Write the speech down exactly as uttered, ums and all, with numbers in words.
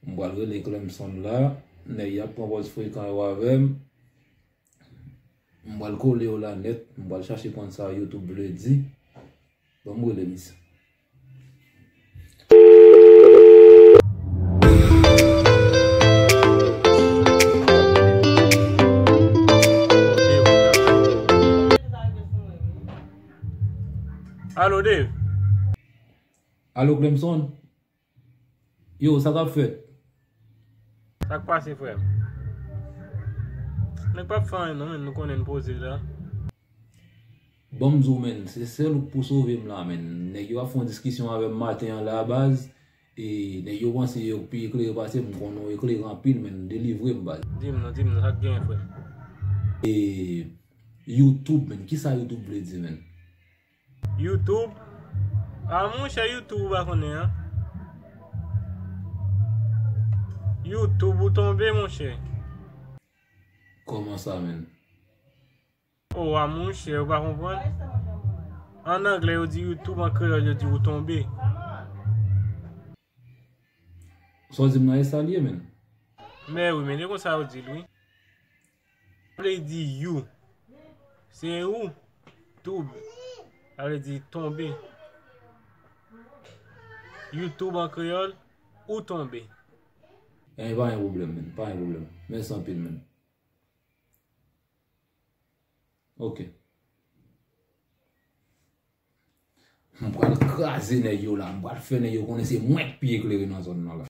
M pral rele Clemson la. Nèg y ap pran pòz frekan yo avè m. M pral kole yo la nèt. M pral chache konn sa YouTube vle di. Ban m rele misye. Alo, Dave. Alo, Clemson. Yo, sa k ap fèt? Sa k pase, frè m? Nèg p ap fè anyen non, men nou konnen n poze la. Ban m di w, menn, se sèl ou k pou sove m la, menn. Nèg yo ap fè yon diskisyon avè m maten an la, baz. E nèg yo panse yo pi eklere pase m, m konnen w eklere anpil, menn. Delivre m, baz. Di m non, di m non, sa k genyen, frè m? E YouTube, menn. Kisa YouTube vle di, menn? YouTube? A, monchè, YouTube ou pa konnen an? YouTube ou tonbe, monchè. Kòman sa, menn? O, a, monchè, ou pa konprann? An anglè, yo di YouTube, an kreyòl, yo di ou tonbe. Sa w di m nan, e sa l ye, menn? Men wi, men e konsa yo di l, wi. Sa vle di you. Se ou. Tube. Sa vle di tonbe. YouTube an kreyòl, ou tonbe. Enben, pa gen pwoblèm, menn. Pa gen pwoblèm. Mèsi anpil, menn. Ok. M pral kraze nèg yo la. M pral fè nèg yo konnen se mwen k pi eklere nan zòn nan la.